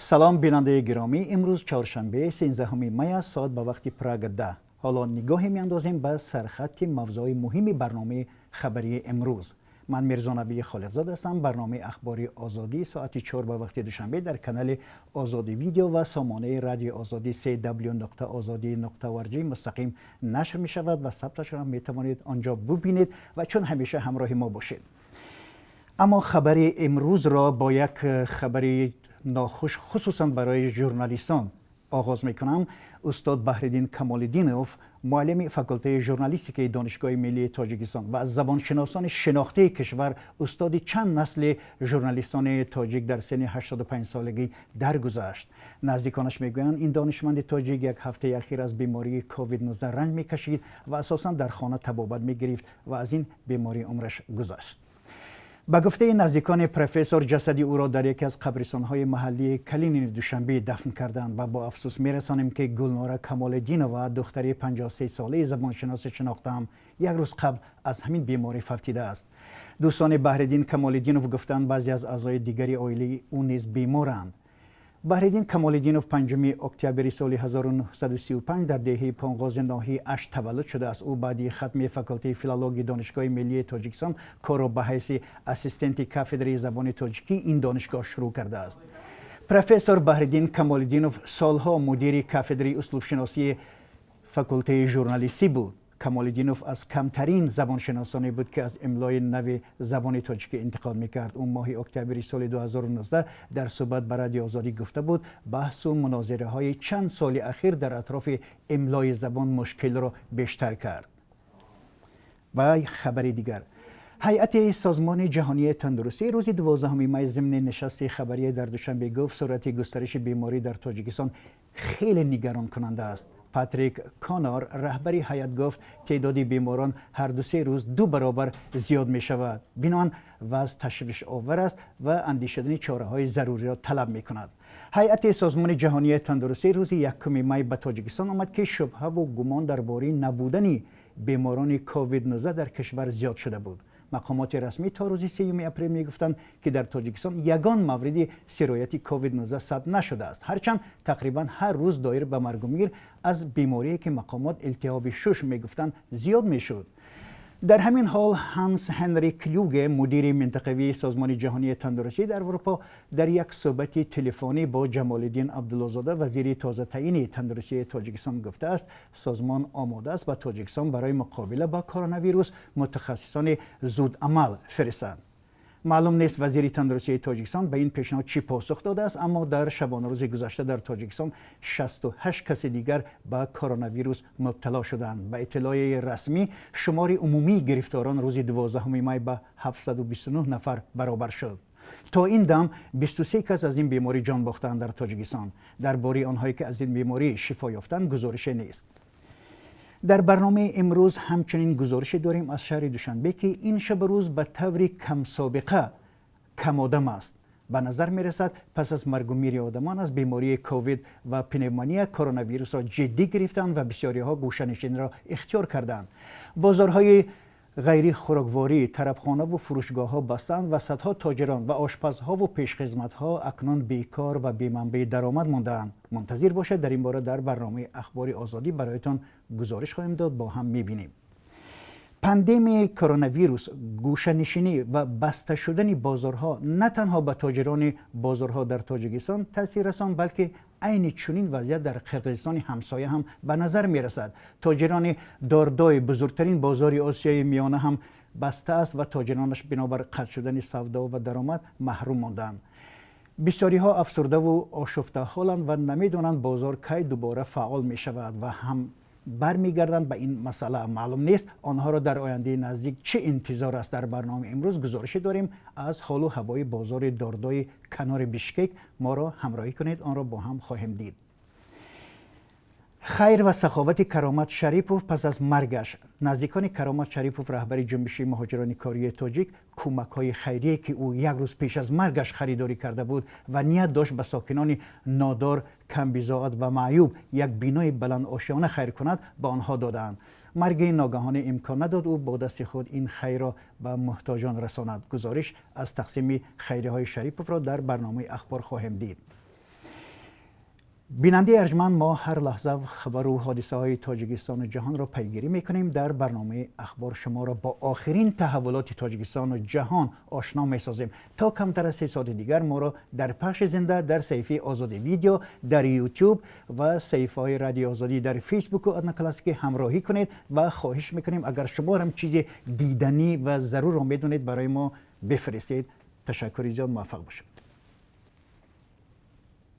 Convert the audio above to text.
Салом, бинандаи гиромӣ. Имрӯз чоршанбе, 13 май аст, соат ба вақти Прага 10. Ҳоло нигоҳе меандозем ба сархатти мавзӯъҳои муҳими барномаи хабарии имрӯз. Ман Мирзонабии Холиқзод ҳастам. Барномаи Ахбори Озодӣ соати 4 ба вақти Душанбе дар канали Озодӣ Видео ва сомонаи Радиои Озодӣ cw.ozodi.org мустақим нашр мешавад ва сабташро метавонед он ҷо бубинед ва чун ҳамеша ҳамроҳи мо бошед. Аммо хабари имрӯзро бо як хабари нохуш, хусусан барои журналистон, оғоз мекунам. Устод Баҳриддин Камолиддинов, муаллими факултаи журналистикаи Донишгоҳи миллии Тоҷикистон ва аз забоншиносони шинохтаи кишвар, устоди чанд насли журналистони тоҷик, дар синни 85 солагӣ даргузашт. Наздиконаш мегӯянд, ин донишманди тоҷик як ҳафтаи ахир аз бемории COVID-19 ранҷ мекашид ва асосан дар хона табобат мегирифт ва аз ин беморӣ умраш гузашт. Ба гуфтаи наздикони профессор, ҷасади ӯро дар яке аз қабристонҳои маҳаллии Калинини Душанбе дафн карданд. Ва бо афсӯс мерасонем, ки Гулнора Камолиддинова, духтари 53-солаи забоншиноси шинохтаам, як рӯз қабл аз ҳамин беморӣ фавтидааст. Дӯстони Баҳриддин Камолиддинов гуфтанд, баъзе аз аъзои дигари оилаи ӯ низ беморанд. Баҳриддин Камолиддинов 5 октябри соли 1935 дар деҳаи Понғози ноҳияи Ашт таваллуд шудааст. Ӯ баъди хатми факултаи филологии Донишгоҳи миллии Тоҷикистон корро ба ҳайси ассистенти кафедраи забони тоҷикӣ ин донишгоҳ шурӯъ кардааст. Профессор Баҳриддин Камолиддинов солҳо мудири кафедраи услубшиносии факултаи журналистӣ буд. Камолиддинов аз камтарин забоншиносоне буд, ки аз имлои нави забони тоҷикӣ интиқод мекард. Ӯ моҳи октябри соли 2019 дар суҳбат ба Радиои Озодӣ гуфта буд, баҳсу мунозираҳои чанд соли ахир дар атрофи имлои забон мушкилро бештар кард. Ва хабари дигар: ҳайати Созмони ҷаҳонии тандурустӣ рӯзи 12 май зимни нишасти хабарӣ дар Душанбе гуфт, суръати густариши беморӣ дар Тоҷикистон хеле нигаронкунанда аст. Патрик Конор, раҳбари ҳайат, гуфт, теъдоди беморон ҳар 2-се рӯз ду баробар зиёд мешавад, биноан вазъ ташвишовар аст ва андешидани чораҳои заруриро талаб мекунад. Ҳайати Созмони ҷаҳонии тандурустӣ рӯзи 1 май ба Тоҷикистон омад, ки шубҳаву гумон дар бораи набудани беморони COVID-19 дар кишвар зиёд шуда буд. Мақомоти расмӣ то рӯзи 3 апрел мегуфтанд, ки дар Тоҷикистон ягон мавриди сирояти COVID-19 сабт нашудааст, ҳарчанд тақрибан ҳар рӯз доир ба маргумир аз беморие, ки мақомот илтиҳоби шуш мегуфтанд, зиёд мешуд. Дар ҳамин ҳол Ҳанс Ҳенри Клюге, мудири минтақавии Созмони ҷаҳонии тандурустӣ дар Аврупо, дар як суҳбати телефонӣ бо Ҷамолиддин Абдуллозода, вазири тозатаъини тандурустии Тоҷикистон, гуфтааст, созмон омода аст ба Тоҷикистон барои муқобила ба коронавирус мутахассисони зудамал фиристад. Маълум нест, вазири тандурустии Тоҷикистон ба ин пешниҳод чӣ посух додааст, аммо дар шабонарӯзи гузашта дар Тоҷикистон 68 каси дигар ба коронавирус мубтало шуданд. Ба иттилои расмӣ, шумори умумии гирифторон рӯзи 12 май ба 729 нафар баробар шуд. То ин дам 23 кас аз ин беморӣ ҷон бохтанд дар Тоҷикистон. Дар бораи онҳое, ки аз ин беморӣ шифо ёфтанд, гузорише нест. Дар барномаи имрӯз ҳамчунин гузорише дорем аз шаҳри Душанбе, ки ин шабу рӯз ба таври камсобиқа камодам аст. Ба назар мерасад, пас аз маргумири одамон аз бемории ковид ва пневмония коронавирусро ҷиддӣ гирифтанд ва бисёриҳо гӯшанишинро ихтиёр карданд. Бозорҳои ғайри хӯрокворӣ, тарабхонаву фурӯшгоҳҳо бастанд ва садҳо тоҷирон ва ошпазҳову пешхизматҳо акнун бекор ва беманбаи даромад мондаанд. Мунтазир бошед, дар ин бора дар барномаи Ахбори Озодӣ бароятон гузориш хоҳем дод, бо ҳам мебинем. Пандемияи коронавирус, гӯшанишинӣ ва баста шудани бозорҳо на танҳо ба тоҷирони бозорҳо дар Тоҷикистон таъсир расонд, балки айни чунин вазъият дар Қирғизистони ҳамсоя ҳам ба назар мерасад. Тоҷирони Дордои, бузургтарин бозори Осиёи Миёна, ҳам баста аст ва тоҷиронаш бинобар қатъ шудани савдо ва даромад маҳрум монданд. Бисёриҳо афсурдаву ошуфтаҳоланд ва намедонанд, бозор кай дубора фаъол мешавад ва ҳам бармегарданд ба ин масъала. Маълум нест, онҳоро дар ояндаи наздик чӣ интизор аст. Дар барномаи имрӯз гузорише дорем аз ҳолу ҳавои бозори Дордои канори Бишкек. Моро ҳамроҳӣ кунед, онро бо ҳам хоҳем дид. Хайр ва саховати Каромат Шарипов пас аз маргаш. Наздикони Каромат Шарипов, раҳбари ҷунбиши муҳоҷирони кории тоҷик, кӯмакҳои хайрие, ки ӯ як рӯз пеш аз маргаш харидорӣ карда буд ва ният дошт ба сокинони нодор, камбизоат ва маъюб як бинои баландошёна хайр кунад, ба онҳо додаанд. Марги ногаҳонӣ имкон надод ӯ бо дасти худ ин хайрро ба муҳтоҷон расонад. Гузориш аз тақсими хайриҳои Шариповро дар барномаи ахбор хоҳем дид. Бинандаи арҷманд, мо ҳар лаҳза хабару ҳодисаҳои Тоҷикистону ҷаҳонро пайгирӣ мекунем. Дар барномаи «Ахбор» шуморо бо охирин таҳаввулоти Тоҷикистону ҷаҳон ошно месозем. То камтар аз 3 соати дигар моро дар пахши зинда дар саҳифаи «Озодӣ Видео» дар Ютуб ва саҳифаҳои Радиои Озодӣ дар Фейсбуку Одноклассники ҳамроҳӣ кунед ва хоҳиш мекунем, агар шумо ҳам чизи диданӣ ва зарурро медонед, барои мо бифиристед. Ташаккури зиёд, муваффақ бошед.